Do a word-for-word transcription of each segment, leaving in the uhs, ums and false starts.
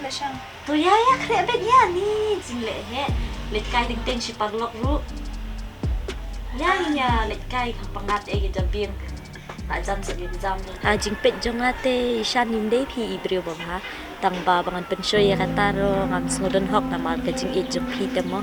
To ïa ïa khreh beit ïa ni jingleh heh. Leit kai teng teng shi paralok ruh. Ïa ïa leit kai kham pangat eh ki jabieng. Ka jam sa ki jam ni. Ha jingpeit jong nga te i Shan ym dei phi i briew ba bha. Tang ba ba ngan pynshoi ïa kata ruh ngam sngewdon hok namar ka jingïeit jong phi te mo.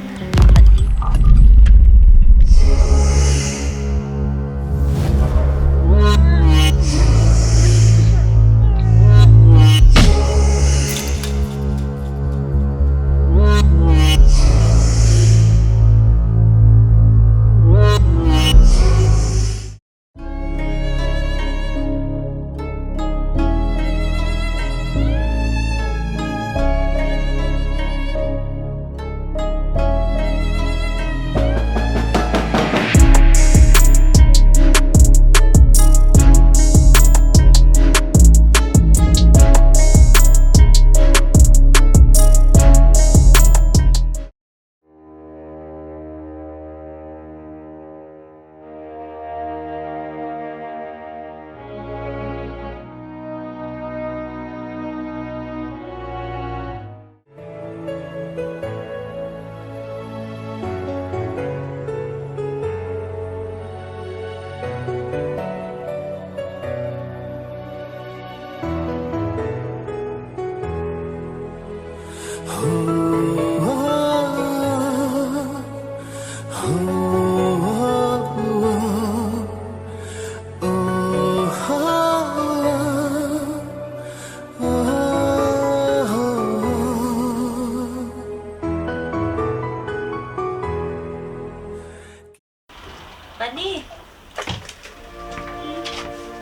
Bani.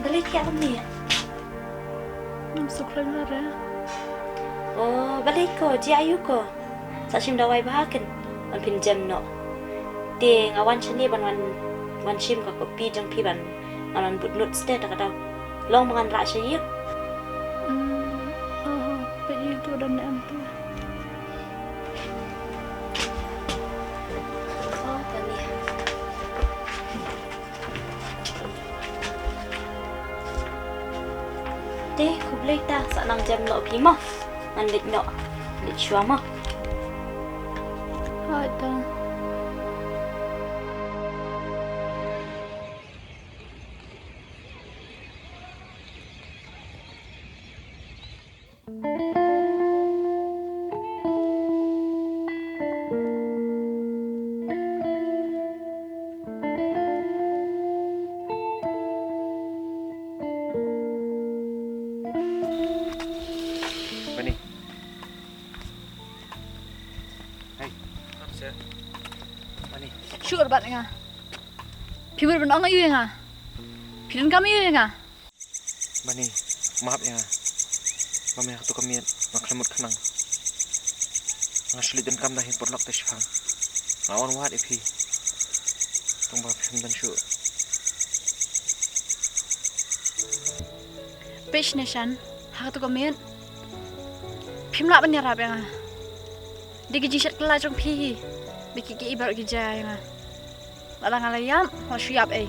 Balei ki ap ni? Ngam suk reng re. Oh, balei ko, jia aïu ko? Sa shim dawai bha kin. Ban pynjem noh. Te nga wan shane ban wan, wan shim ka kopi jong phi ban, ban wan bud nud ste ta ka daw. Long ba ngan rah sha ïing. Hmm, oh, peit ïing tu don ne em tu. Oh, kane. Te, khublei ta, sa nang jem noh phi mo. Ngan leit noh. Leit shuwa mo. Hooid ta. Bani. Hai. Bani. Shuh bad nga. Phi bud ban ong aïu ïa nga. Phi donkam aïu ïa nga. Bani, map ïa nga. Ba me ha kato ka miet nga khlem mut khnang. Nga shu leit donkam da hi paralok te shipang. Nga wan wad ïa phi. Tang ba phim don shuh. Peit shane Shan, ha kato ka miet phim lah ban ïarap ïa nga. Dei ki jingshet kylla jong phi hi. Dei ki ki ibar ki jia ïa nga. Lada nga la ïap, nga shu ïap ei.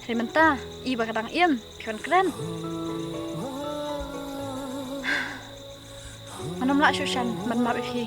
Hynrei mynta i ba ka dang im. Phi wan kren. Ngan ym lah shuh Shan ban map ïa phi.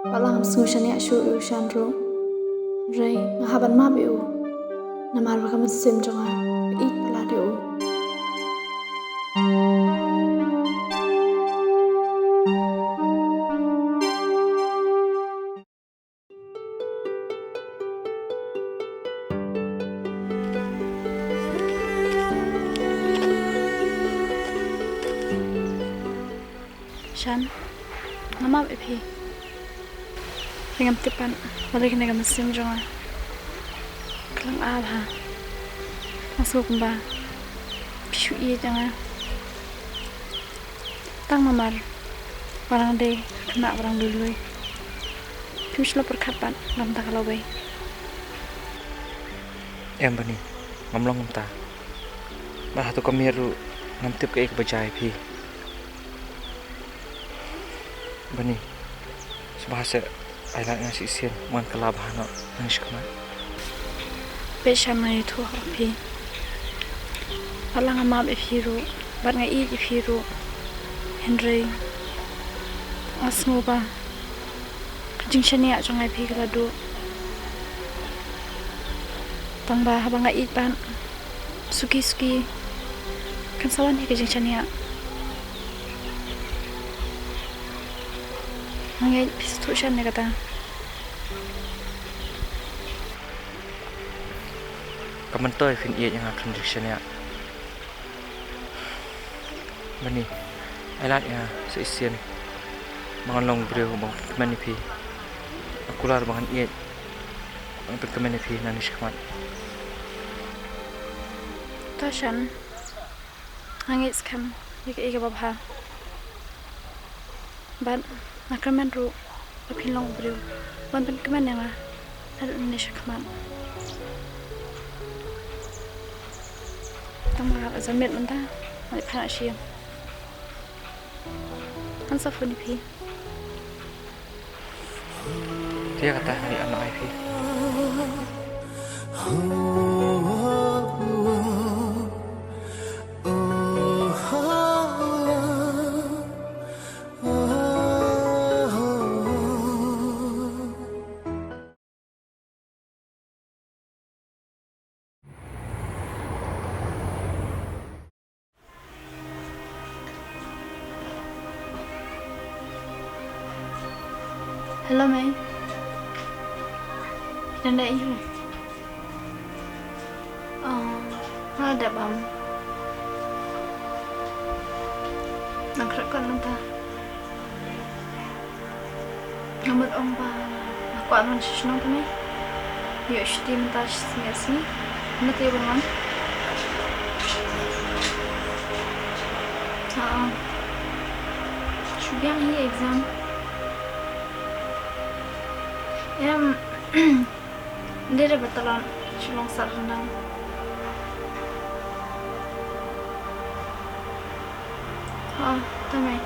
Wat la ngam sngew shaniah shuh ïa u Shan ruh. Hynrei nga hap ban map ïa u. Namar ba ka mynsiem jong nga ka ïeit palat ïa u. Shan, nga map ïa phi. Hynrei ngam tip pat balei kane ka mynsiem jong nga ka long ar bha. Nga sngew kumba phi shu ïeit ïa nga. Tang namar ba nga dei ka khynnah ba dang lui lui. Ngam shu la pyrkhat pat, ngam da ka lawei. Em Bani, ngam long kumta. Bad hato ka miet ruh ngam tip kaei kaba jia ïa phi. Bani, sngewbha seh, ai lad ïa nga shisien, ban kylla bha noh nangne shakhmat. Peit sha, nga ïathuh ha phi. Bad la nga map ïa phi ruh, bad nga ïeit ïa phi ruh. Hynrei nga sngew ba ka jingshaniah jong nga ïa phi ka la duh. Tang ba haba nga ïeit bad suki suki, kan sa wan hi ka jingshaniah. Nga ngeit phi sngewthuh shen ïa kata. Ka myntoi phin ïeit ïa nga khlem jingshaniah. Bani, ai lad ïa nga shisien, ba ngan long briew ban pynkmen ïa phi. Nga kular ba ngan ïeit, ban pynkmen ïa phi nangne shakhmat. To shen, nga ngeit skhem ïa kaei kaba bha. Bad nga kyrmen ruh ba phin long u briew ban pynkmen ïa nga naduh nangne shakhmat. Tang ba la jan miet mynta, nga leit phai noh sha ïing. Ngan sa phone ïa phi. Te ïa kata, ngan ïa ai noh ïa phi. Hello, Mei. Phi dang dei aiu? Oh, nga la dep bam. Nang khreh kot mynta. Nga mut ong ba nga kwah ban shu shnong te Mei. Ïoh shuti mynta shi sngi ar sngi. Mynta te ban wan. Ah, shu biang hi exam. Em, Dei da ba talon shu long sar ryndang. Ha, te Mei.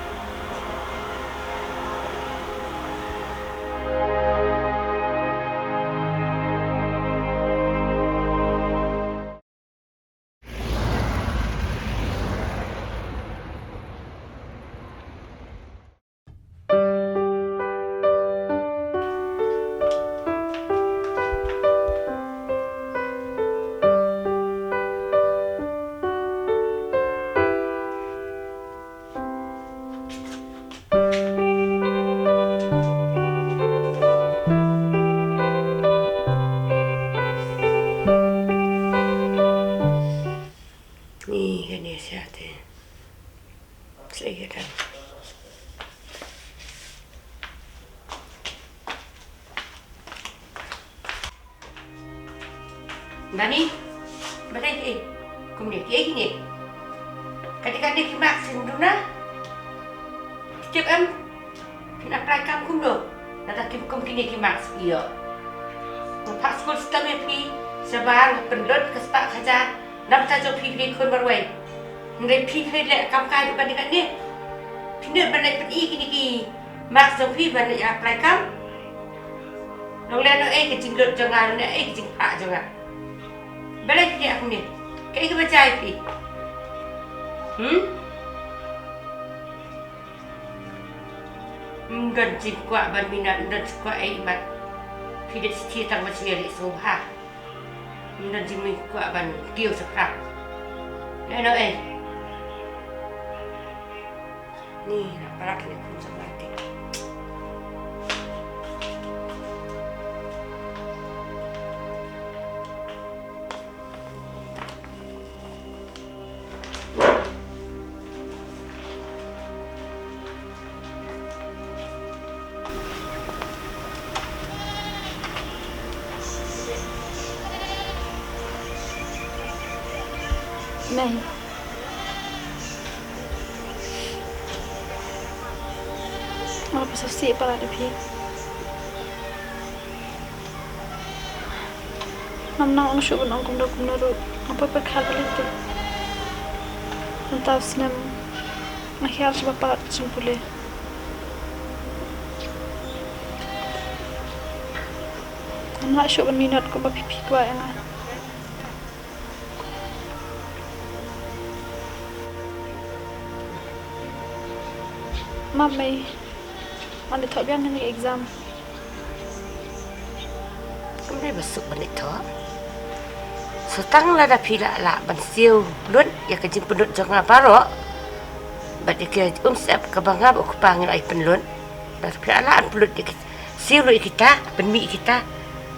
Ni kane sha te. Sha ïa ka. Bani, balei ki, kumne ki, kine. Kane kane ki marks shin duna. Tip em, phin apply kam kumno. Lada kim kum kine ki marks ïoh. Nga phah skul shitom ïa phi, shabar nga pynlut ka spah ka hajar. Namar ta jong phi phi dei khun marwei. Hynrei phi phi leh kam kai ban ïa kane. Phi ne ban leh pyni kine ki marks jong phi ban leh apply kam. Long leh noh ei ka jinglut jong nga, long leh ei ka jingphah jong nga. Balei phi leh kumne? Kaei kaba jia ïa phi? Hmm? Ym don jingkwah ban minot, ym don jingkwah ei mat. Phi dei shithi tang ba shu ïaleh sngewbha. Ym don jingkwah ban kiew shaphrang. Leh noh ei. Ni, na palat ni kum sa mati. Mei. Nga la pynsngewsih palat ïa phi. Ngam nang ong shuh ban ong kumno kumno ruh. Nga poi pyrkhat balei te. Mynta u snem nga hiar shaba palat ka jingpule. Ngam lah shuh ban minot kumba phi phi kwah ïa nga. Map mei, ngan ïathoh biang kane ka exam. Kumne ba suk ban ïathoh. Sa tang lada phi la lah ban siew lut ïa ka jingpynlut jong nga baroh. Bad ïa ka umsyep kaba nga bad u kpa ngi la ïa pynlut. Lada phi la lah ban pynlut ïa ki, siew lut ïa kita, pynmih ïa kita.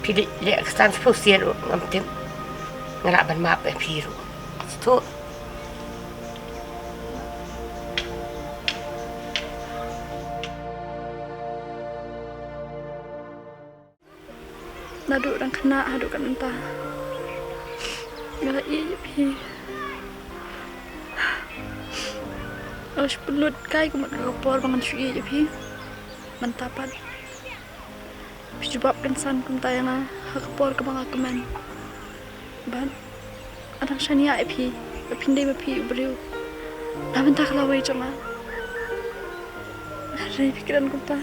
Phi leh, leh ka san spah sien ruh ngam tip. Nga lah ban map ïa phi ruh. Sngewthuh. Naduh dang khynnah haduh katne mynta nga la ïeit ïa phi. Nga la shu pynlut kai ka mut ka por ba ngan shu ïeit ïa phi. Mynta pat phi jubab kynsan kumta ïa nga ha ka por kaba nga kmen. Bad nga dang shaniah ïa phi ba phin dei ma phi u briew. Na bynta ka lawei jong nga. Hynrei phi kren kumta.